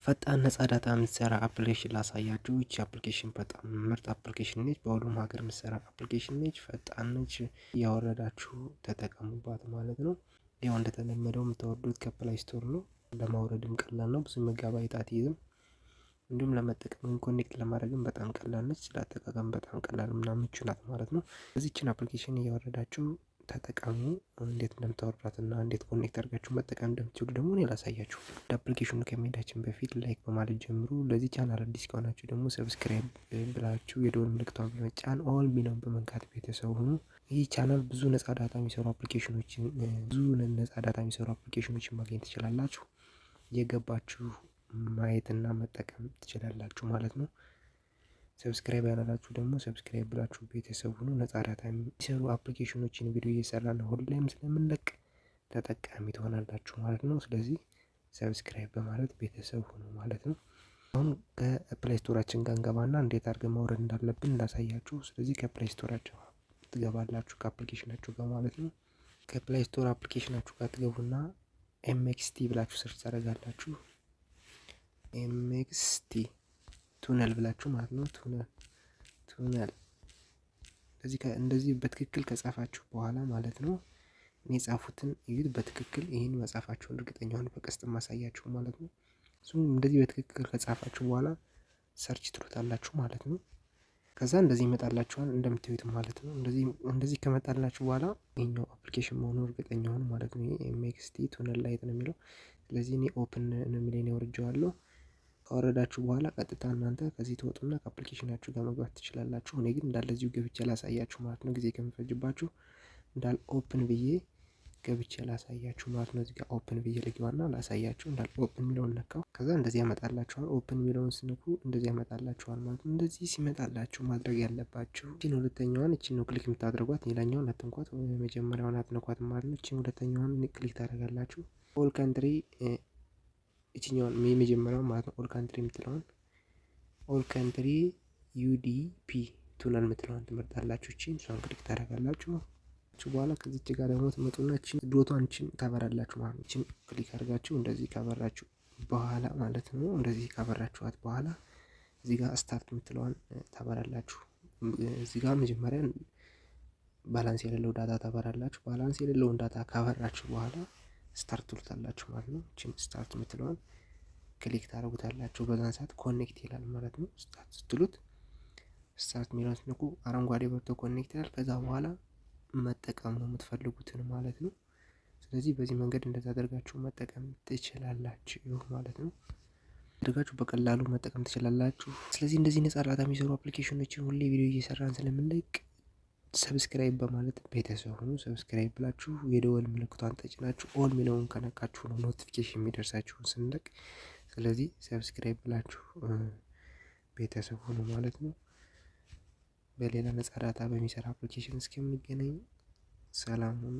ፈጣን ነጻ data የምትሰራ application ላሳያችሁ። ይቺ application በጣም ምርጥ application ነች። በሁሉም ሀገር የምትሰራ application ነች። ፈጣን ነች። እያወረዳችሁ ተጠቀሙባት ማለት ነው። ያው እንደተለመደው የምታወርዱት ከ Play Store ነው። ለማውረድም ቀላል ነው። ብዙ ሜጋባይት አትይዝም። እንዲሁም ለመጠቀም connect ለማድረግም በጣም ቀላል ነች። ለአጠቃቀም በጣም ቀላል እና ምቹ ናት ማለት ነው። እዚችን application እያወረዳችሁ ተጠቀሙ። እንዴት እንደምታወርዷት እና እንዴት connect አድርጋችሁ መጠቀም እንደምትችሉ ደግሞ እኔ ላሳያችሁ። ወደ application ኑ ከመሄዳችን በፊት like በማለት ጀምሩ። ለዚህ ቻናል አዲስ ከሆናችሁ ደግሞ subscribe ብላችሁ የደወል ምልክቷን በመጫን all ሚለውን በመንካት ቤተሰብ ሁኑ። ይህ ቻናል ብዙ ነጻ data የሚሰሩ application ኖችን ብዙ ነጻ data የሚሰሩ application ኖችን ማግኘት ትችላላችሁ። እየገባችሁ ማየትና መጠቀም ትችላላችሁ ማለት ነው። Subscribe ያላላችሁ ደግሞ subscribe ብላችሁ ቤተሰብ ሁኑ። ነጻ data የሚሰሩ application ኖችን ቪዲዮ እየሰራን ሁሌም ስለምንለቅ ተጠቃሚ ትሆናላችሁ ማለት ነው። ስለዚህ subscribe በማለት ቤተሰብ ሁኑ ማለት ነው። አሁን ከ Play Store ኣችን ጋር እንገባና እንዴት አድርገን ማውረድ እንዳለብን ላሳያችሁ። ስለዚህ ከ Play Store ኣችሁ ትገባላችሁ ከ application ኣችሁ ጋር ማለት ነው። ከ Play Store application ኣችሁ ጋር ትገቡና MXT ብላችሁ search ታደርጋላችሁ። MXT Tunnel ብላችሁ ማለት ነው። Tunnel tunnel እንደዚህ በትክክል ከጻፋችሁ በኋላ ማለት ነው። እኔ የጻፉትን እዩት በትክክል ይህን መጻፋችሁን እርግጠኛ ሁኑ። በቀስት ማሳያችሁ ማለት ነው። እሱም እንደዚህ በትክክል ከጻፋችሁ በኋላ search ትሉታላችሁ ማለት ነው። ከዛ እንደዚህ ይመጣላችኋል እንደምታዩት ማለት ነው። እንደዚህ ከመጣላችሁ በኋላ ይሄኛው application መሆኑን እርግጠኛ ሁኑ ማለት ነው። ይሄ MXT Tunnel Lite ነው የሚለው። ስለዚህ እኔ open ነው የሚለኝ ወርጄዋለሁ። ካወረዳችሁ በኋላ ቀጥታ እናንተ ከዚህ ትወጡና ከ application ኣችሁ ጋር መግባት ትችላላችሁ። እኔ ግን እንዳለ እዚሁ ገብቼ ላሳያችሁ ማለት ነው። ጊዜ ከምፈጅባችሁ እንዳል open ብዬ ገብቼ ላሳያችሁ ማለት ነው። እዚህ ጋር open ብዬ ልግባና ላሳያችሁ። እንዳል open የሚለውን ነካው። ከዛ እንደዚህ ያመጣላችኋል። Open የሚለውን ስትነኩ እንደዚህ ያመጣላችኋል ማለት ነው። እንደዚህ ሲመጣላችሁ ማድረግ ያለባችሁ እቺን ሁለተኛዋን እቺን ነው click የምታደርጓት። ሌላኛውን አትንኳት፣ መጀመሪያዋን አትነኳት ማለት ነው። እቺን ሁለተኛዋን click ታደርጋላችሁ። All country እችኛዋን የመጀመሪያውን ማለት ነው። All country የምትለዋን all country UDP tunnel የምትለዋን ትመርጣላችሁ። እቺን እሷን click ታደርጋላችሁ። በኋላ ከዚች ጋር ደግሞ ትመጡና እቺን dot ኧን እቺን ታበራላችሁ ማለት ነው። እቺን click አድርጋችሁ እንደዚህ ካበራችሁ በኋላ ማለት ነው። እንደዚህ ካበራችኋት በኋላ እዚህ ጋር start የምትለዋን ታበራላችሁ። እዚህ ጋር መጀመሪያ balance የሌለው data ታበራላችሁ። Balance የሌለውን data ካበራችሁ በኋላ start ትሉታላችሁ ማለት ነው። እቺን start የምትለዋን click ታደርጉታላችሁ። በዛን ሰዓት connect ይላል ማለት ነው። Start ስትሉት start የሚለውን ስትነኩ አረንጓዴ በርቶ connect ይላል። ከዛ በኋላ መጠቀም ነው የምትፈልጉትን ማለት ነው። ስለዚህ በዚህ መንገድ እንደዛ አድርጋችሁ መጠቀም ትችላላችሁ ማለት ነው። አድርጋችሁ በቀላሉ መጠቀም ትችላላችሁ። ስለዚህ እንደዚህ ነጻ data የሚሰሩ application ኖችን ሁሌ ቪዲዮ እየሰራን ስለምንለቅ subscribe በማለት ቤተሰብ ሁኑ። Subscribe ብላችሁ የደወል ምልክቷን ተጭናችሁ all ሚለውን ከነካችሁ ነው notification የሚደርሳችሁን ስንለቅ። ስለዚህ subscribe ብላችሁ ቤተሰብ ሁኑ ማለት ነው። በሌላ ነጻ data በሚሰራ application እስከምንገናኝ ሰላም ሁኑ።